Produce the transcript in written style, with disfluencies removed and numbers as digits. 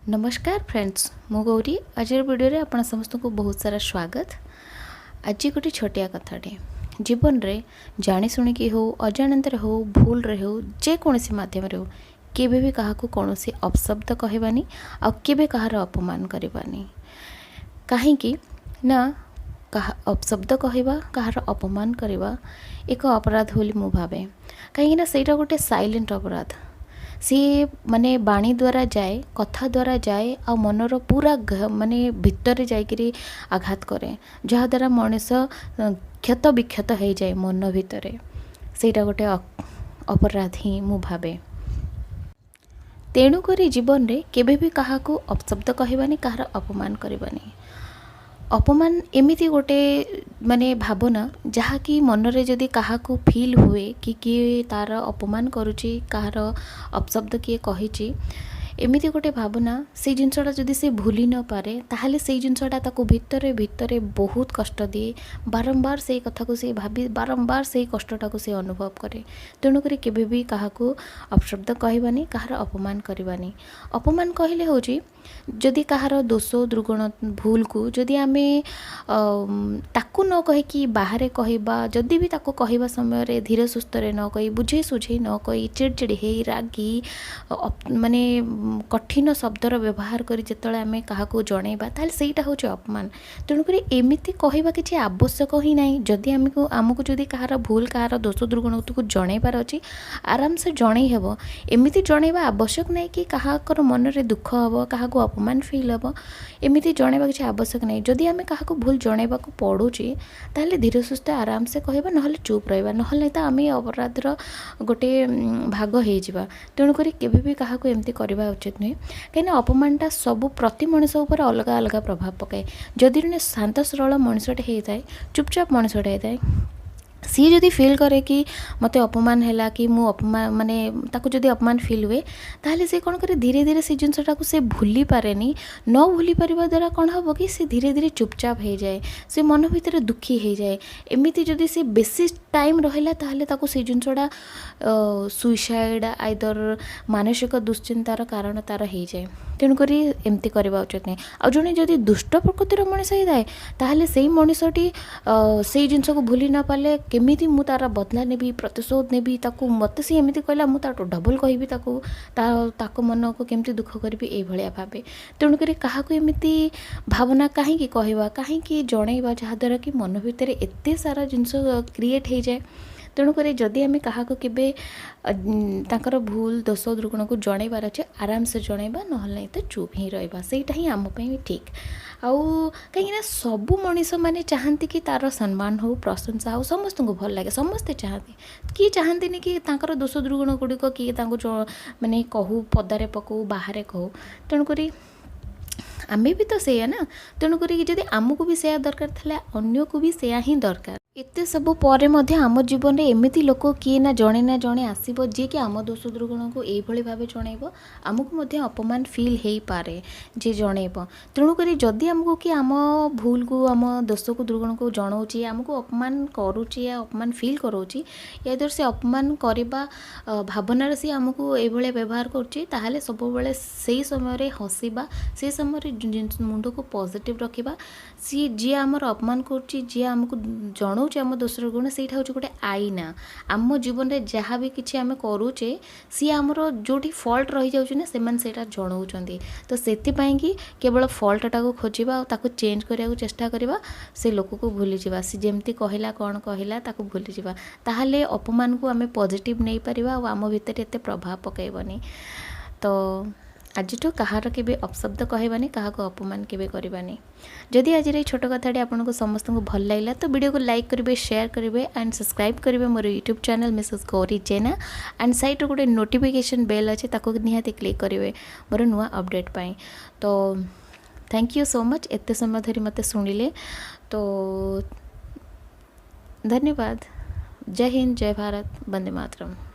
ନମସ୍କାର ଫ୍ରେଣ୍ଡସ୍, ମୁଁ ଗୌରୀ। ଆଜିର ଭିଡ଼ିଓରେ ଆପଣ ସମସ୍ତଙ୍କୁ ବହୁତ ସାରା ସ୍ୱାଗତ। ଆଜି ଗୋଟେ ଛୋଟିଆ କଥାଟେ। ଜୀବନରେ ଜାଣିଶୁଣିକି ହେଉ, ଅଜାଣତରେ ହେଉ, ଭୁଲରେ ହେଉ, ଯେକୌଣସି ମାଧ୍ୟମରେ ହେଉ, କେବେ ବି କାହାକୁ କୌଣସି ଅପଶବ୍ଦ କହିବାନି ଆଉ କେବେ କାହାର ଅପମାନ କରିବାନି। କାହିଁକି ନା କାହା ଅପଶବ୍ଦ କହିବା, କାହାର ଅପମାନ କରିବା ଏକ ଅପରାଧ ବୋଲି ମୁଁ ଭାବେ। କାହିଁକିନା ସେଇଟା ଗୋଟେ ସାଇଲେଣ୍ଟ ଅପରାଧ। ସିଏ ମାନେ ବାଣୀ ଦ୍ୱାରା ଯାଏ, କଥା ଦ୍ୱାରା ଯାଏ ଆଉ ମନର ପୁରା ମାନେ ଭିତରେ ଯାଇକିରି ଆଘାତ କରେ, ଯାହାଦ୍ୱାରା ମଣିଷ କ୍ଷତ ବିକ୍ଷତ ହେଇଯାଏ ମନ ଭିତରେ। ସେଇଟା ଗୋଟେ ଅପରାଧ ହିଁ ମୁଁ ଭାବେ। ତେଣୁକରି ଜୀବନରେ କେବେ ବି କାହାକୁ ଅପଶବ୍ଦ କହିବାନି, କାହାର ଅପମାନ କରିବାନି। ଅପମାନ ଏମିତି ଗୋଟେ ମାନେ ଭାବନା, ଯାହାକି ମନରେ ଯଦି କାହାକୁ ଫିଲ୍ ହୁଏ କି କିଏ ତା'ର ଅପମାନ କରୁଛି, କାହାର ଅପଶବ୍ଦ କିଏ କହିଛି, ଏମିତି ଗୋଟେ ଭାବନା, ସେଇ ଜିନିଷଟା ଯଦି ସେ ଭୁଲି ନପାରେ, ତାହେଲେ ସେଇ ଜିନିଷଟା ତାକୁ ଭିତରେ ଭିତରେ ବହୁତ କଷ୍ଟ ଦିଏ। ବାରମ୍ବାର ସେଇ କଥାକୁ ସେ ଭାବି, ବାରମ୍ବାର ସେଇ କଷ୍ଟଟାକୁ ସେ ଅନୁଭବ କରେ। ତେଣୁକରି କେବେ ବି କାହାକୁ ଅପଶବ୍ଦ କହିବାନି, କାହାର ଅପମାନ କରିବାନି। ଅପମାନ କହିଲେ ହେଉଛି, ଯଦି କାହାର ଦୋଷ, ଦୁର୍ଗୁଣ, ଭୁଲକୁ ଯଦି ଆମେ ତାକୁ ନ କହିକି ବାହାରେ କହିବା, ଯଦି ବି ତାକୁ କହିବା ସମୟରେ ଧୀର ସୁସ୍ଥରେ ନ କହି, ବୁଝେଇ ସୁଝେଇ ନ କହି, ଚିଡ଼ଚିଡ଼ି ହେଇ, ରାଗି, ମାନେ କଠିନ ଶବ୍ଦର ବ୍ୟବହାର କରି ଯେତେବେଳେ ଆମେ କାହାକୁ ଜଣେଇବା, ତାହେଲେ ସେଇଟା ହେଉଛି ଅପମାନ। ତେଣୁକରି ଏମିତି କହିବା କିଛି ଆବଶ୍ୟକ ହିଁ ନାହିଁ। ଯଦି ଆମକୁ ଯଦି କାହାର ଭୁଲ, କାହାର ଦୋଷ ଦୁର୍ଗୁଣକୁ ଜଣେଇବାର ଅଛି, ଆରାମସେ ଜଣେଇ ହେବ। ଏମିତି ଜଣେଇବା ଆବଶ୍ୟକ ନାହିଁ କି କାହାଙ୍କର ମନରେ ଦୁଃଖ ହେବ, କାହାକୁ ଅପମାନ ଫିଲ୍ ହେବ। ଏମିତି ଜଣେଇବା କିଛି ଆବଶ୍ୟକ ନାହିଁ। ଯଦି ଆମେ କାହାକୁ ଭୁଲ ଜଣେଇବାକୁ ପଡ଼ୁଛି, ତାହେଲେ ଧୀର ସୁସ୍ଥ ଆରାମସେ କହିବା, ନହେଲେ ଚୁପ୍ ରହିବା। ନହେଲେ ତ ଆମେ ଅପରାଧର ଗୋଟେ ଭାଗ ହେଇଯିବା। ତେଣୁକରି କେବେ ବି କାହାକୁ ଏମିତି କରିବା ଉଚିତ ନୁହେଁ। କାହିଁକିନା ଅପମାନଟା ସବୁ ପ୍ରତି ମଣିଷ ଉପରେ ଅଲଗା ଅଲଗା ପ୍ରଭାବ ପକାଏ। ଯଦି ଜଣେ ଶାନ୍ତ ସରଳ ମଣିଷଟେ ହେଇଥାଏ, ଚୁପଚାପ ମଣିଷଟେ ହେଇଥାଏ, ସିଏ ଯଦି ଫିଲ୍ କରେ କି ମୋତେ ଅପମାନ ହେଲା, କି ମୁଁ ଅପମାନ ମାନେ ତାକୁ ଯଦି ଅପମାନ ଫିଲ୍ ହୁଏ, ତାହେଲେ ସେ କ'ଣ କରେ? ଧୀରେ ଧୀରେ ସେ ଜିନିଷଟାକୁ ସେ ଭୁଲି ପାରେନି। ନ ଭୁଲି ପାରିବା ଦ୍ୱାରା କ'ଣ ହେବ କି ସେ ଧୀରେ ଧୀରେ ଚୁପଚାପ ହେଇଯାଏ, ସେ ମନ ଭିତରେ ଦୁଃଖୀ ହେଇଯାଏ। ଏମିତି ଯଦି ସେ ବେଶୀ ଟାଇମ୍ ରହିଲା, ତାହେଲେ ତାକୁ ସେଇ ଜିନିଷଟା ସୁଇସାଇଡ଼୍, ଆଇଦର ମାନସିକ ଦୁଶ୍ଚିନ୍ତାର କାରଣ ତା'ର ହେଇଯାଏ। ତେଣୁକରି ଏମିତି କରିବା ଉଚିତ ନୁହେଁ। ଆଉ ଜଣେ ଯଦି ଦୁଷ୍ଟ ପ୍ରକୃତିର ମଣିଷ ହେଇଥାଏ, ତାହେଲେ ସେଇ ମଣିଷଟି ସେଇ ଜିନିଷକୁ ଭୁଲି ନ ପାରିଲେ, କେମିତି ମୁଁ ତା'ର ବଦଲା ନେବି, ପ୍ରତିଶୋଧ ନେବି, ତାକୁ ମୋତେ ସେ ଏମିତି କହିଲା, ମୁଁ ତାଠୁ ଡବଲ୍ କହିବି ତାକୁ, ତାକୁ ମନକୁ କେମିତି ଦୁଃଖ କରିବି, ଏଇଭଳିଆ ଭାବେ। ତେଣୁକରି କାହାକୁ ଏମିତି ଭାବନା କାହିଁକି କହିବା, କାହିଁକି ଜଣେଇବା, ଯାହାଦ୍ୱାରା କି ମନ ଭିତରେ ଏତେ ସାରା ଜିନିଷ କ୍ରିଏଟ୍ ହେଇଯାଏ? ତେଣୁକରି ଯଦି ଆମେ କାହାକୁ କେବେ ତାଙ୍କର ଭୁଲ, ଦୋଷ, ଦୁର୍ଗୁଣକୁ ଜଣେଇବାର ଅଛି, ଆରାମସେ ଜଣେଇବା, ନହେଲେ ନାହିଁ ତ ଚୁପ୍ ହିଁ ରହିବା। ସେଇଟା ହିଁ ଆମ ପାଇଁ ଠିକ୍। ଆଉ କାହିଁକିନା ସବୁ ମଣିଷମାନେ ଚାହାନ୍ତି କି ତା'ର ସମ୍ମାନ ହଉ, ପ୍ରଶଂସା ହଉ। ସମସ୍ତଙ୍କୁ ଭଲ ଲାଗେ, ସମସ୍ତେ ଚାହାନ୍ତି। କିଏ ଚାହାନ୍ତିନି କି ତାଙ୍କର ଦୋଷ ଦୁର୍ଗୁଣ ଗୁଡ଼ିକ କିଏ ତାଙ୍କୁ ମାନେ କହୁ, ପଦାରେ ପକଉ, ବାହାରେ କହୁ? ତେଣୁକରି ଆମେ ବି ତ ସେଇଆ ନା। ତେଣୁକରି ଯଦି ଆମକୁ ବି ସେଇଆ ଦରକାର ଥିଲା, ଅନ୍ୟକୁ ବି ସେଇଆ ହିଁ ଦରକାର। ଏତେ ସବୁ ପରେ ମଧ୍ୟ ଆମ ଜୀବନରେ ଏମିତି ଲୋକ କିଏ ନା ଜଣେ ନା ଜଣେ ଆସିବ, ଯିଏକି ଆମ ଦୋଷ ଦୁର୍ଗୁଣକୁ ଏଇଭଳି ଭାବେ ଜଣେଇବ। ଆମକୁ ମଧ୍ୟ ଅପମାନ ଫିଲ୍ ହେଇପାରେ ଯିଏ ଜଣେଇବ। ତେଣୁକରି ଯଦି ଆମକୁ କିଏ ଆମ ଭୁଲକୁ, ଆମ ଦୋଷକୁ, ଦୁର୍ଗୁଣକୁ ଜଣଉଛି, ଆମକୁ ଅପମାନ କରୁଛି, ଅପମାନ ଫିଲ୍ କରାଉଛି, ୟା ସେ ଅପମାନ କରିବା ଭାବନାରେ ସିଏ ଆମକୁ ଏଇଭଳିଆ ବ୍ୟବହାର କରୁଛି, ତାହେଲେ ସବୁବେଳେ ସେଇ ସମୟରେ ହସିବା, ସେଇ ସମୟରେ ମୁଣ୍ଡକୁ ପଜିଟିଭ୍ ରଖିବା। ସିଏ ଯିଏ ଆମର ଅପମାନ କରୁଛି, ଯିଏ ଆମକୁ ଜଣଉଛି ଆମ ଦୋଷର ଗୁଣ, ସେଇଟା ହେଉଛି ଗୋଟେ ଆଇନା। ଆମ ଜୀବନରେ ଯାହା ବି କିଛି ଆମେ କରୁଛେ, ସିଏ ଆମର ଯେଉଁଠି ଫଲ୍ଟ ରହିଯାଉଛି ନା, ସେମାନେ ସେଇଟା ଜଣାଉଛନ୍ତି। ତ ସେଥିପାଇଁକି କେବଳ ଫଲ୍ଟଟାକୁ ଖୋଜିବା ଆଉ ତାକୁ ଚେଞ୍ଜ କରିବାକୁ ଚେଷ୍ଟା କରିବା। ସେ ଲୋକକୁ ଭୁଲିଯିବା। ସେ ଯେମିତି କହିଲା, କ'ଣ କହିଲା, ତାକୁ ଭୁଲିଯିବା। ତାହେଲେ ଅପମାନକୁ ଆମେ ପଜିଟିଭ୍ ନେଇପାରିବା ଆଉ ଆମ ଭିତରେ ଏତେ ପ୍ରଭାବ ପକାଇବନି। ତ ଆଜିଠୁ କାହାର କେବେ ଅପଶବ୍ଦ କହିବାନି, କାହାକୁ ଅପମାନ କେବେ କରିବାନି। ଯଦି ଆଜିର ଏଇ ଛୋଟ କଥାଟି ଆପଣଙ୍କୁ ସମସ୍ତଙ୍କୁ ଭଲ ଲାଗିଲା, ତ ଭିଡ଼ିଓକୁ ଲାଇକ୍ କରିବେ, ସେୟାର କରିବେ ଆଣ୍ଡ ସବସ୍କ୍ରାଇବ୍ କରିବେ ମୋର YouTube channel Mrs Gauri Jena. And ସାଇଡ଼୍ରେ ଗୋଟେ ନୋଟିଫିକେସନ୍ ବେଲ୍ ଅଛି, ତାକୁ ନିହାତି କ୍ଲିକ୍ କରିବେ ମୋର ନୂଆ ଅପଡ଼େଟ୍ ପାଇଁ। ତ thank you so much, ଏତେ ସମୟ ଧରି ମୋତେ ଶୁଣିଲେ। ତ ଧନ୍ୟବାଦ। ଜୟ ହିନ୍ଦ, ଜୟ ଭାରତ, ବନ୍ଦେ ମାତରମ୍।